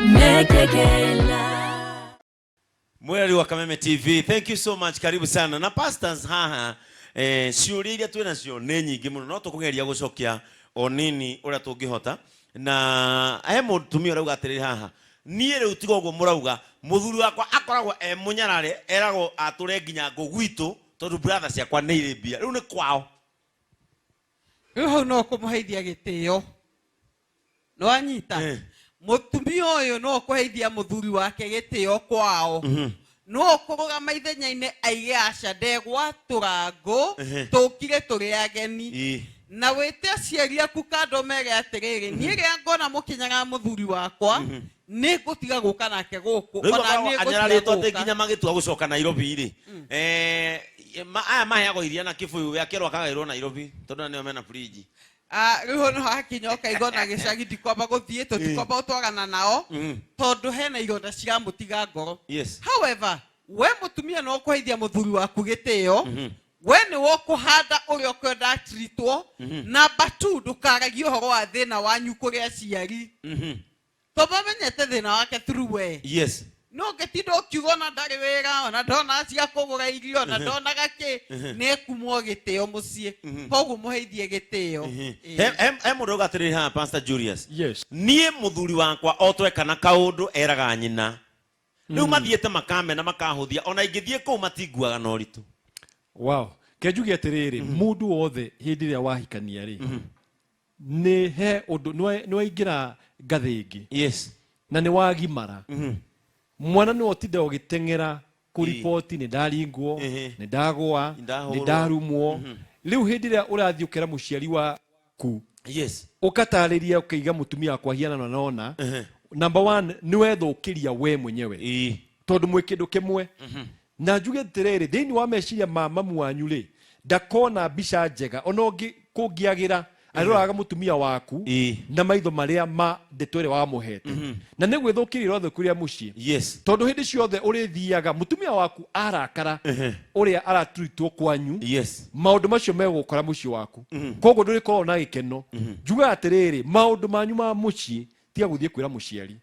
Mekekela. Mweri wa Kameme TV, thank you so much, karibu sana na pastors haha. Ciũria iria twĩ nacio nĩ nyingĩ mũno, no tũkũgeria gũcokia o nini ũrĩa tũngĩhota. Na he mũtumia ũrauga atĩrĩrĩ haha, niĩ rĩu tiga ũguo mũrauga, mũthuri wakwa akoragwo e mũnyarare, eragwo atũre nginya ngũ gwitũ tondũ brother ciakwa nĩ irĩ mbia, rĩu nĩ kwao. Rĩu hau no kũmũheithia gĩtĩo, nĩwanyita? Mũtumia ũyũ no kũheithia mũthuri wake gĩtĩo kwao, no kũrũgama ithenya-inĩ aige aca, ndegwatũra ngũ, tũkire tũrĩ ageni. Na wĩte aciari aku kando, mere atĩrĩrĩ, niĩ rĩrĩa ngona mũkĩnyaga mũthuri wakwa, nĩ ngũtiga gũka nake gũkũ. Rĩu ona akoragwo niĩ ngũtiga anyararĩtwo atĩ gũka. Nginya magĩtua gũcoka Nairobi rĩ, aya maheagwo iria na kĩbũyũ, we akerwo akagaĩrwo Nairobi tondũ nĩo mena fridge. Ah, rĩu no hakinya ũkaigua na gĩcagi ndikwamba gũthiĩ, tũtikwamba gũtwarana nao, tondũ hena ironda ciramũtiga ngoro. However, we mũtumia no kũheithia mũthuri waku gĩtĩo, we nĩ wokũhanda ũrĩa ũkwenda atritwo. Number two, ndũkaragie ũhoro wa thĩna wanyu kũrĩ aciari, to mamenyete thĩna wake through we. No ũngĩtinda ũkiuga ona ndarĩ wĩra, ona ndona cia kũgũra irio, ona ndonaga kĩ, nĩ ekumwo gĩtĩo mũciĩ. Koguo mũheithie gĩtĩo. He he mũndũ auga atĩrĩrĩ haha, Pastor Julius, Yes. Niĩ mũthuri wakwa o tweka na kaũndũ eraga nyina, rĩu mathiĩte makamena makahũthia, ona ingĩthiĩ kũu matinguaga na ũritũ. Wow, ke njuge atĩrĩrĩ, mũndũ wothe hĩndĩ ĩrĩa wahikania rĩ, nĩ he ũndũ nĩ waingĩra ngathĩ ĩngĩ na nĩ wagimara. Mwana nĩ ũtinda ũgĩteng'era kũriboti, nĩ ndaringwo, nĩ ndagũa, Nĩ ndahũrwo. Nĩ ndarumwo. Rĩu hĩndĩ ĩrĩa ũrathiĩ ũkera mũciari waku, ũkatarĩria, ũkaiga mũtumia wakwa hiana na nona. Number one, nĩ wethũkĩria we mwenyewe, tondũ mwĩ kĩndũ kĩmwe. Na njuge atĩrĩrĩ, thĩinĩ wa meciria ma mamu wanyu rĩ, ndakona mbica njega ona ũngĩ kũngĩagĩra, aroraga mũtumia waku na maitho marĩa ma ndeto ĩrĩa wamũhete, na nĩ gwĩthũkĩria ũrathũkĩria mũciĩ, tondũ hĩndĩ ciothe ũrĩthiaga mũtumia waku arakara ũrĩa araturitwo kwanyu, maũndũ macio megũkora mũciĩ waku, koguo ndũrĩkoragwo na gĩkeno. Njugaga atĩrĩrĩ, maũndũ manyu ma mũciĩ tiga gũthiĩ kwĩra mũciari,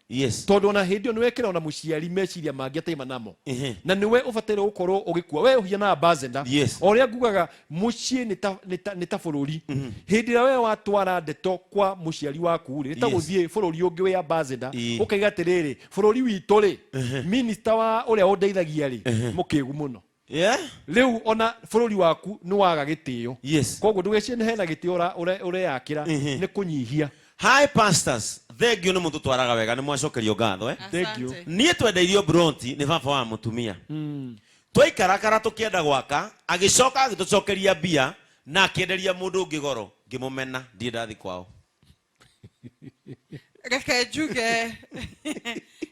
tondũ ona hĩndĩ ĩyo nĩwekĩra ona mũciari meciria mangĩ ataima namo, na nĩwe ũbataire gũkorwo ũgĩkua we ũhiana ambassador. O ũrĩa ngugaga, mũciĩ nĩ ta bũrũri. Hĩndĩ ĩrĩa we watwara ndeto kwa mũciari waku rĩ, nĩ ta gũthiĩ bũrũri ũngĩ wĩ ambassador, ũkaiga atĩrĩrĩ, bũrũri witũ rĩ, minister wa ũrĩa ũndeithagia rĩ, mũkĩgu mũno. Rĩu ona bũrũri waku nĩ waga gĩtĩo. Koguo ndũgecirie nĩ hena gĩtĩo ũreyakĩra, nĩ kũnyihia. Hi pastors, thank you, nĩ mũtũtwaraga wega, nĩ mwacokerio ngatho, eh? Thank you. Asante. Niĩ twendeirio bronti nĩ baba wa mũtumia, twaikarakara tũkĩenda gwaka, agĩcoka agĩtũcokeria mbia na akĩenderia mũndũ ũngĩ goro, ngĩmũmena, ndirĩ ndathi kwao. Reke njuge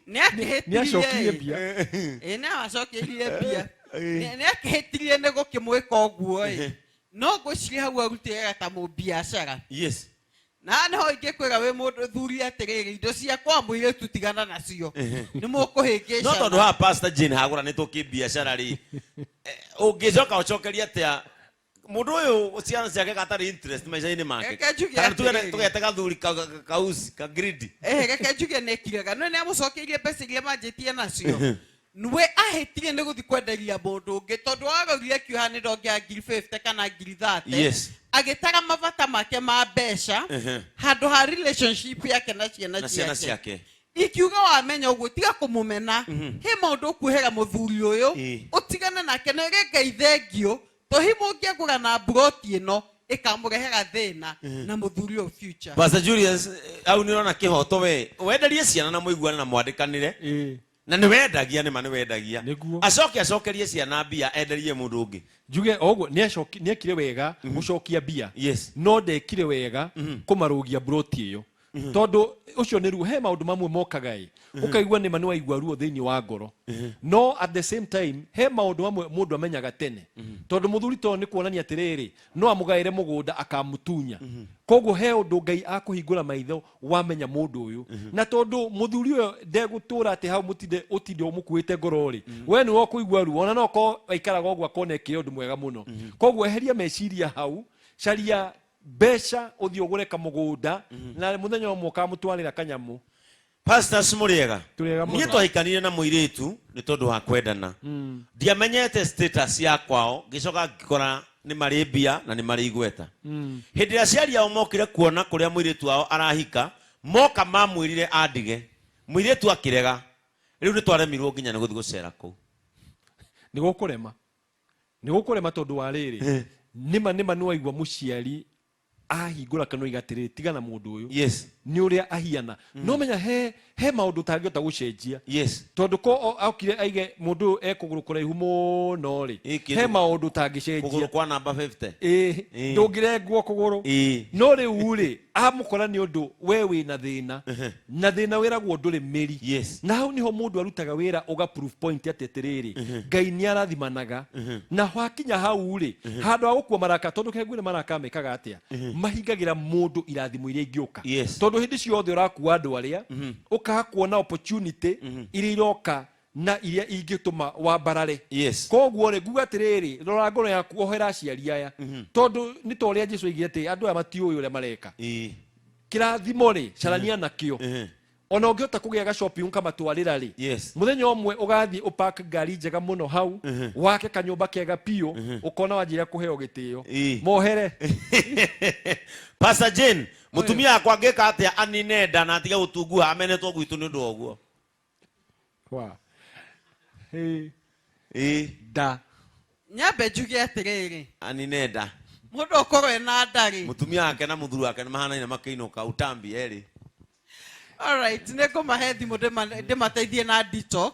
nĩ Nĩ acokirie akĩhĩtirie. mbia. Ĩ, nĩ acokeirie mbia. Nĩ akĩhĩtirie nĩ gũkĩmwĩka ũguo ĩ, no ngwĩciria hau arutĩre ta mũbiacara. Na nĩho ingĩkwĩra wĩ mũndũ thuri atĩrĩrĩ, indo ciakwa mũirĩtu tigana nacio, nĩ mũkũhĩngĩcana. No tondũ haha Pastor Jane hagũranĩtwo kĩbiacara rĩ, ũngĩcoka ũcokerie atĩa mũndũ ũyũ ciana ciake gatarĩ interest maica-inĩ make? Reke njuge Kana tuge atĩrĩrĩ. tũgete gathuri kauci ka greedy. Reke njuge nĩ ekiraga no nĩ amũcokeirie mbeca iria manjĩtie nacio. We ahĩtirie nĩ gũthiĩ kwenderia mũndũ ũngĩ, tondũ warorire akiuga nĩ ndongea ngiri 50 kana ngiri 30, agĩtara mabata make ma mbeca handũ ha relationship yake na ciana na ciana ciake. Ciake. Ikiuga wamenya ũguo, tiga kũmũmena, he maũndũ ũkuohera mũthuri ũyũ, ũtigane nake na ĩrĩ Ngai thengio tohi mũngĩagũra na mburoti ĩno ĩkamũrehera thĩna na mũthuri ũyũ future. Pastor Julius, au nĩ ũrona kĩhoto we wenderie ciana na mũiguane na mwandĩkanĩre, na nĩ wendagia, nĩ ma nĩ wendagia? Nĩguo. Acoke acokerie ciana mbia enderie mũndũ ũngĩ. Njuge oguo, nĩ ekire wega gũcokia mbia, no ndekire wega kũmarũgia mburoti ĩyo, tondũ ũcio nĩ ruo. He maũndũ mamwe mokaga ĩ, ũkaigua nĩ ma nĩ waigua ruo thĩinĩ wa ngoro, no at the same time he maũndũ mamwe mũndũ amenyaga tene, tondũ mũthuri to nĩ kuonania atĩrĩrĩ, no amũgaĩre mũgũnda akamutunya. Koguo he ũndũ Ngai akũhingũra maitho wamenya mũndũ ũyũ, na tondũ mũthuri ũyũ ndegũtũra atĩ hau mũtinde ũtinde ũmũkuĩte ngoro rĩ, we nĩwe ũkũigua ruo, ona no korwo aikaraga ũguo akona ekĩre ũndũ mwega mũno. Koguo eheria meciria hau, caria mbeca, ũthiĩ ũgũre kamũgũnda, na mũthenya ũmwe ũkamũtwarĩra kanyamũ. Pastors, mũrĩega? Tũrĩega mũno. Niĩ twahikanire na mũirĩtu nĩ tondũ wa kwendana. Ndiamenyete status ya kwao, ngĩcoka ngĩkora nĩ marĩ mbia na nĩ marĩ igweta. Hĩndĩ ĩrĩa aciari ao mokire kuona kũrĩa mũirĩtu wao arahika, moka mamwĩrire andige. Mũirĩtu akĩrega. Rĩu nĩ twaremirwo nginya nĩ gũthiĩ gũcera kũu. Nĩ gũkũrema, nĩ gũkũrema, tondũ wa rĩrĩ, nĩma nĩma nĩ waigua mũciari ahingũra kanua iga atĩrĩrĩ, tiga na mũndũ ũyũ, nĩ ũrĩa ahiana. No menya he maũndũ ũtangĩhota gũcenjia, tondũ ko okire aige mũndũ ũyũ e kũgũrũ kũraihu mũno rĩ, Ĩ, he maũndũ ũtangĩcenjia. Kũgũrũ kwa namba 50. Ĩ, ndũngĩrengwo kũgũrũ. No rĩu rĩ, amũkora nĩ ũndũ we wĩna thĩna, na thĩna wĩragwo ndũrĩ mĩri. Na hau niho mũndũ arutaga wĩra, ũga proof point atĩ atĩrĩrĩ, Ngai nĩ arathimanaga. Na wakinya hau rĩ, handũ ha gũkua maraka, tondũ kengwĩre maraka mekaga atĩa, mahingagĩra mũndũ irathimo iria ingĩũka. Tondũ hĩndĩ ciothe ũrakua andũ arĩa ũkaga kuona opportunity iria iroka na iria ingĩtũma wambarare. Koguo rĩ, nguga atĩrĩrĩ, rora ngoro yaku, ohera aciari aya, tondũ nĩ ta ũrĩa Jesu oigire atĩ andũ aya matiũĩ ũrĩa mareka. Kĩrathimo rĩ, carania nakĩo. Ona ũngĩhota kũgĩa ga-shopping ũkamatwarĩra rĩ, mũthenya ũmwe ũgathiĩ ũpark ngari njega mũno hau, wake kanyũmba kega biũ, ũkona wanjĩrĩria kũheo gĩtĩo. Mohere. Pastor Jane, mũtumia wakwa angĩka atĩa anine nda na atige gũtunguha amenetwo gwitũ nĩ ũndũ wa ũguo? Wa. Hey. Ĩ. Da. Nyambe njuge atĩrĩrĩ, anine nda. Mũndũ ũkorwo ena nda rĩ, Mũtumia wake na mũthuri wake nĩ mahanaine makĩinũka utambi erĩ. Alright, nĩ ngũmahe thimũ ndĩmateithie na detox.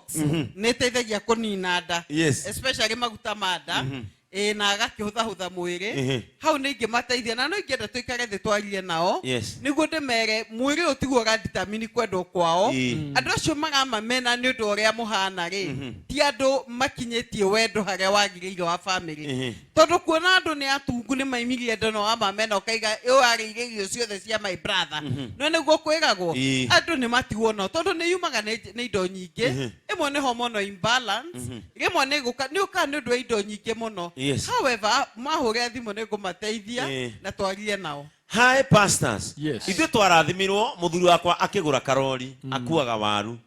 Nĩ ĩteithagia kũnina nda, especially maguta ma nda, ĩ, na agakĩhũthahũtha mwĩrĩ. Hau nĩ ingĩmateithia, na no ingĩenda tũikare thĩ twarie nao, nĩguo ndĩmere mwĩrĩ ũyũ tiguo ũradetermine kwendwo kwao. Andũ acio maramamena nĩ ũndũ wa ũrĩa mũhana rĩ, ti andũ makinyĩtie wendo harĩa wagĩrĩire wa family. Tondũ kuona andũ nĩ atungu nĩ maimirie nda no wamamena ũkaiga ũyũ arĩire irio ciothe cia my brother. No nĩguo kwĩragwo, andũ nĩ matigwo nao tondũ nĩ yumaga nĩ indo nyingĩ. Ĩmwe nĩ hormonal imbalance, rĩmwe nĩ gũka nĩ ũkaga nĩ ũndũ wa indo nyingĩ mũno. However, mahũre thimũ nĩ ngũmateithia na twarie nao. Hi pastors. Yes. Ithuĩ twarathimirwo mũthuri wakwa akĩgũra karori, akuaga waru.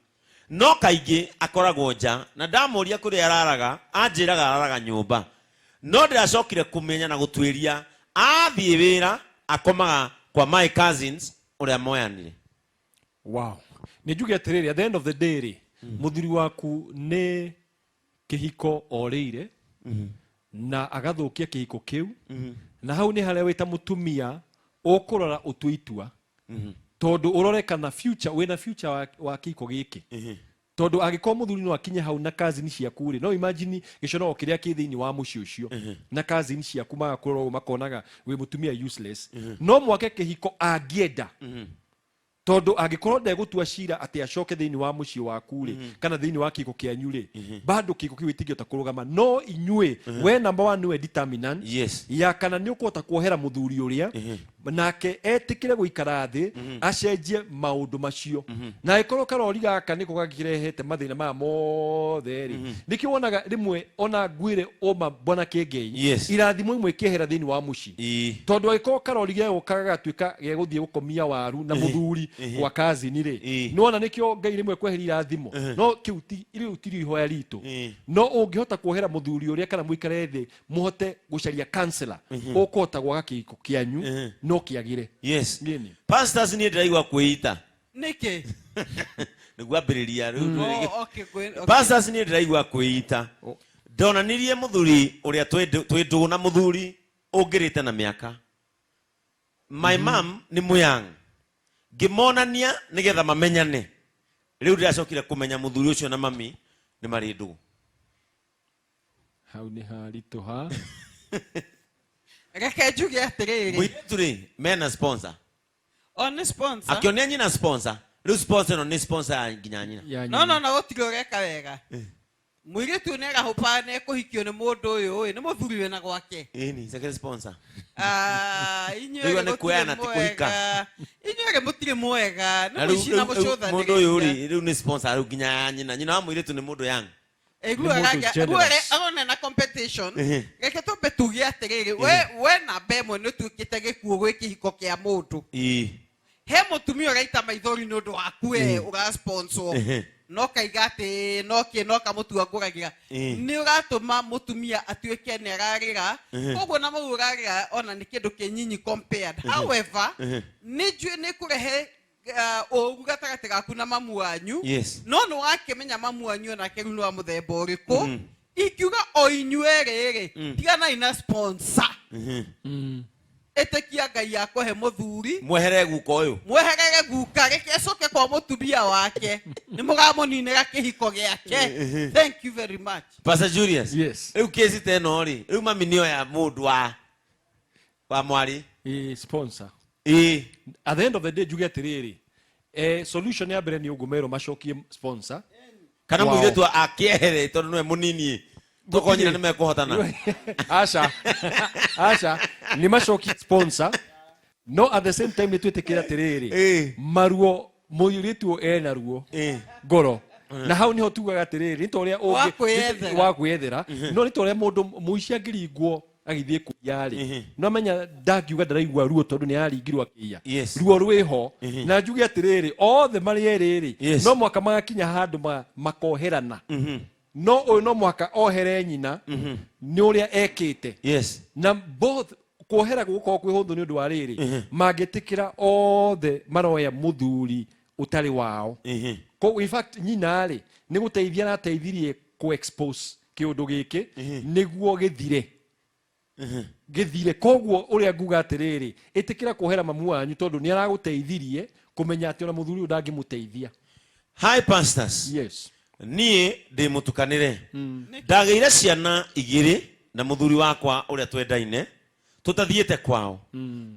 No kaingĩ akoragwo nja na ndamũria kũrĩa araraga anjĩraga araraga nyũmba. No ndĩracokire kũmenya na gũtuĩria athiĩ wĩra akomaga kwa my cousins ũrĩa moyanire. Wow. Nĩ njuge atĩrĩrĩ, at the end of the day rĩ, mũthuri waku nĩ kĩhiko orĩire na agathũkia kĩhiko kĩu, na hau nĩ harĩa wĩ ta mũtumia ũkũrora ũtue itua, tondũ ũrore kana future wĩna future wa kĩhiko gĩkĩ, tondũ angĩkorwo mũthuri no akinye hau na cousin ciaku rĩ, no imagine gĩconoko kĩrĩa kĩ thĩinĩ wa mũciĩ ũcio, na cousin ciaku magakũrora ũguo makonaga wĩ mũtumia useless. No mwake kĩhiko angĩenda, tondũ angĩkorwo ndegũtua cira atĩ acoke thĩinĩ wa mũciĩ waku rĩ, kana thĩinĩ wa kĩhiko kĩanyu rĩ, bado kĩhiko kĩu gĩtingĩhota kũrũgama. No inyuĩ, we number one nĩwe determinant ya kana nĩ ũkũhota kuohera mũthuri ũrĩa, nake etĩkĩre gũikara thĩ acenjie maũndũ macio. Na angĩkorwo karori gaka nĩko gakĩrehete mathĩna maya mothe rĩ, nĩkĩo wonaga rĩmwe ona ngwĩre ũma bwana Kĩngei, irathimo imwe ikĩehera thĩinĩ wa mũciĩ, tondũ angĩkorwo karori gegũka gagatuĩka gegũthiĩ gũkomia waru na mũthuri gwa kazini rĩ, nĩwona nĩkĩo Ngai rĩmwe kweheria irathimo. No kĩu ti rĩu tirio ihoya ritũ. No ũngĩhota kuohera mũthuri ũrĩa, kana mũikare thĩ mũhote gũcaria counselor ũkũhota gwaka kĩhiko kĩanyu no kĩagĩre. Nini. Pastors, niĩ ndĩraigua kwĩita. Nĩkĩ? Nĩguo ambĩrĩria rĩu. Oh, okay, okay. Pastors, niĩ ndĩraigua kwĩita. Ndonanirie mũthuri ũrĩa twĩ ndũgũ na mũthuri ũngĩrĩte na mĩaka. My mom nĩ mũyang, ngĩmonania nĩgetha mamenyane. Rĩu ndĩracokire kũmenya mũthuri ũcio na mami nĩ marĩ ndũgũ. Hau nĩ haritũha. Reke njuge atĩrĩrĩ, Mũirĩtu rĩ, mena sponsor. O nĩ sponsor. Akĩonia nyina sponsor. Rĩu sponsor ĩno nĩ sponsor ya nginya nyina. Ya no nyina. No, no gũtirĩ ũreka wega. Mũirĩtu ũyũ nĩarahũpa nĩ ekũhikio nĩ mũndũ ũyũ ĩ, nĩ mũthuri wĩna gwake. Ĩni second sponsor. Ah, inyuĩ Rĩu erĩ nĩ mũtirĩ kuoyana, ti kũhika. mwega. Inyuĩ erĩ mũtirĩ mwega nĩ Na rĩu mũici na rĩu mũndũ ũyũ mũcũthanĩrĩria. rĩ, rĩu nĩ sponsor rĩu nginya ya nyina. Nyina wa mũirĩtu nĩ mũndũ young. Ĩguo Nĩ mũndũ generous. Arona na competition. Reke twambe tuge atĩrĩrĩ, we namba ĩmwe nĩ ũtuĩkĩte gĩkuũ gwĩ kĩhiko kĩa mũndũ. He mũtumia ũraita maithori nĩ ũndũ waku we ũrasponsor, no kaiga atĩ no kĩ no kamũtua ngũragĩra, nĩ ũratũma mũtumia atuĩke nĩ ararĩra. Koguo na mau ũrarĩra ona nĩ kĩndũ kĩnyinyi compared. However, nĩ njũĩ nĩ kũrehe ũru gatagatĩ gaku na mamu wanyu. No nĩ wakĩmenya mamu wanyu onake rĩu nĩ wa mũthemba ũrĩkũ. Ingiuga o inyuerĩ rĩ, tiganai na sponsor. Ĩtĩkia Ngai akũhe mũthuri. Mwehere guka ũyũ. Mweherere guka, reke acoke kwa mũtumia wake, nĩ mũramũninĩra kĩhiko gĩake. Thank you very much. Pastor Julius. Yes. Rĩu kesi ta ĩno rĩ, rĩu mami nĩo ya mũndũ wa mwarĩ. Sponsor. Ĩĩ. At the end of the day, njuge atĩrĩrĩ, solution ya mbere nĩ ũguo merwo macokie sponsor. Kana mũirĩtu akĩehere tondũ nĩwe mũnini, tokorwo nyina nĩ mekũhotana. Aca, aca, nĩ macokie sponsor, no at the same time nĩ twĩtĩkĩre atĩrĩrĩ, maruo mũirĩtu ũyũ ena ruo ngoro, na hau niho tugaga atĩrĩrĩ, nĩ ta ũrĩa Wa kwĩyethera. Wa kwĩyethera, no nĩ ta ũrĩa mũndũ mũici angĩringwo agĩthiĩ kũiya rĩ, no amenya ndangiuga ndaraigua ruo tondũ nĩ araringirwo akĩiya. Ruo rwĩho, na njuge atĩrĩrĩ, othe marĩ erĩ rĩ, no mwaka magakinya handũ makoherana, no ũyũ no mwaka ohere nyina nĩ ũrĩa ekĩte. Na both kuohera gũgũkorwo kwĩ hũthũ nĩ ũndũ wa rĩrĩ, mangĩtĩkĩra othe maroya mũthuri ũtarĩ wao. In fact, nyina rĩ, nĩ gũteithia arateithirie kũ expose kĩũndũ gĩkĩ nĩguo gĩthire, gĩthire. Koguo ũrĩa nguga atĩrĩrĩ, ĩtĩkĩra kuohera mamu wanyu tondũ nĩ aragũteithirie kũmenya atĩ ona mũthuri ũyũ ndangĩmũteithia. Hi pastors. Yes. Niĩ ndĩ mũtukanĩre, ndagĩire ciana igĩrĩ na mũthuri wakwa ũrĩa twendaine tũtathiĩte kwao.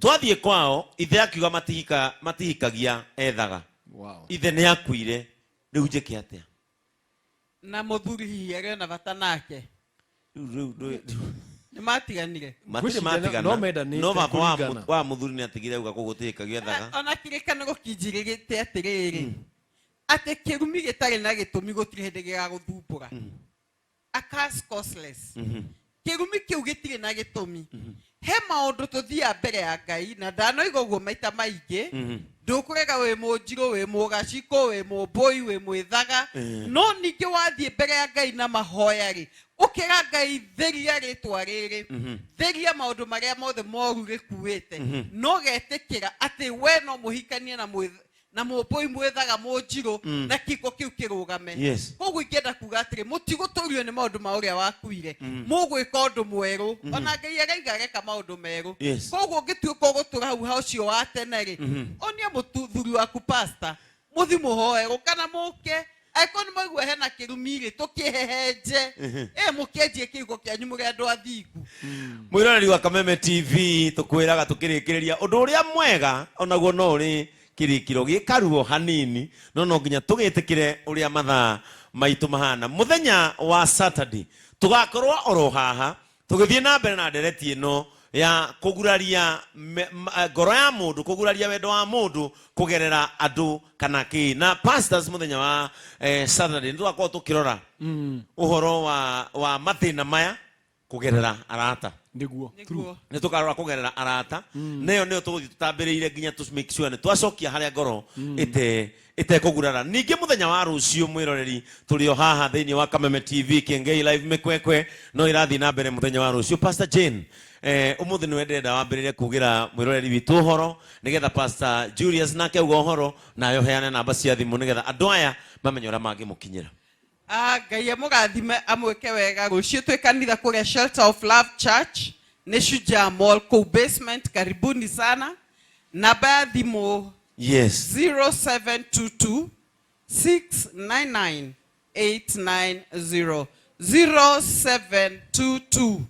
Twathiĩ kwao, ithe akiuga matihika, matihikagia ethaga. Ithe nĩ akuire, rĩu njĩke atĩa? Na mũthuri hihi arĩ na bata nake? Rĩu Nĩ matiganire? Matirĩ Ngwĩciria matigana. no mendanĩte No baba wa kũringana. wa mũthuri nĩ atigire auga kũgũtihikagio ethaga. Ona kĩrĩkanĩro kĩnjĩrĩte atĩrĩrĩ, atĩ kĩrumi gĩtarĩ na gĩtũmi gũtirĩ hĩndĩ gĩgagũthumbũra. A curse causeless. Kĩrumi kĩu gĩtirĩ na gĩtũmi. He maũndũ tũthiaga mbere ya Ngai, na ndanoiga ũguo maita maingĩ, ndũkũrega wĩ mũnjirũ, wĩ mũgacikũ, wĩ mũmbũi, wĩ mwĩthaga, no ningĩ wathiĩ mbere ya Ngai na mahoya rĩ, ũkĩra Ngai, theria rĩtwa rĩrĩ, theria maũndũ marĩa mothe moru rĩkuĩte, no getĩkĩra atĩ we no mũhikanie na na mũmbũi, mwĩthaga, mũnjirũ, na kĩko kĩu kĩrũgame. Koguo ingĩenda kuga atĩrĩ, mũtigũtũrio nĩ maũndũ ma ũrĩa wakuire, mũgwĩka ũndũ mwerũ, ona Ngai araiga areka maũndũ merũ. Koguo ũngĩtuĩka ũgũtũra hau ha ũcio wa tene rĩ, onia mũthuri waku, pastor, mũthi mũhoerwo kana mũke, angĩkorwo nĩ maigua hena kĩrumi rĩ, tũkĩhehenje, ĩ mũkĩanjie kĩhiko kĩanyu mũrĩ andũ athingu. Mwĩroreri wa Kameme TV, tũkwĩraga tũkĩrĩkĩrĩria ũndũ ũrĩa mwega onaguo no ũrĩ kĩrĩkĩro gĩkaruo hanini, no no nginya tũgĩtĩkĩre ũrĩa mathaa maitũ mahana. Mũthenya wa Saturday tũgakorwo oro haha tũgĩthiĩ na mbere na ndereti ĩno ya kũguraria ngoro ya mũndũ, kũguraria wendo wa mũndũ kũgerera andũ kana kĩ. Na pastors, mũthenya wa Saturday nĩ tũgakorwo tũkĩrora ũhoro wa mathĩna maya kũgerera arata. Nĩguo. Nĩguo. Nĩ tũkarora kũgerera arata, nayo nĩyo tũgũthiĩ tũtambĩrĩire nginya tũ make sure nĩ twacokia harĩa ngoro ĩte ĩtekũgurara. Ningĩ mũthenya wa rũciũ, mwĩroreri, tũrĩ o haha thĩinĩ wa Kameme TV, Kĩengei Live mĩkwekwe no ĩrathiĩ na mbere mũthenya wa rũciũ. Pastor Jane, ũmũthĩ nĩwe ndĩrenda wambĩrĩrie kugĩra mwĩroreri witũ ũhoro, nĩgetha Pastor Julius nake auga ũhoro, nayo heane namba cia thimũ nĩgetha andũ aya mamenye ũrĩa mangĩmũkinyĩra. Ah, Ngai amũrathime, amwĩke wega. Rũciũ twĩ kanitha kũrĩa Shelter of Love Church, nĩ Shujaa Mall kũu basement. Karibuni sana. Namba ya thimũ, 0722 699 890, 0722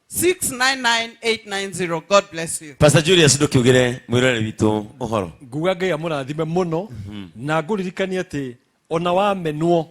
699 890. God bless you. Pastor Julius, ndũkiugĩre mwĩroreri witũ ũhoro. Nguga Ngai amũrathime mũno, na ngũririkanie atĩ ona wamenwo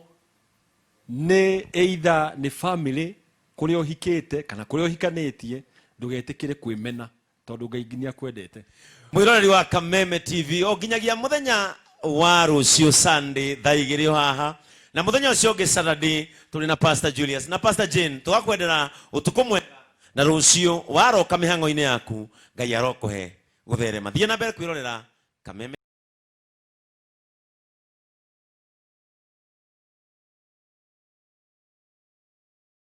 nĩ either nĩ family kũrĩa ũhikĩte kana kũrĩa ũhikanĩtie, ndũgetĩkĩre kwĩmena tondũ Ngai nĩ akwendete. Mwĩroreri wa Kameme TV, o nginyagia mũthenya wa rũciũ Sunday thaa 2 o haha, na mũthenya ũcio ũngĩ Saturday tũrĩ na Pastor Julius na Pastor Jane. Tũgakwendera ũtukũ mwega, na rũciũ waroka mĩhang'o-inĩ yaku, Ngai arokũhe gũtherema. Thiĩ na mbere kwĩrorera Kameme.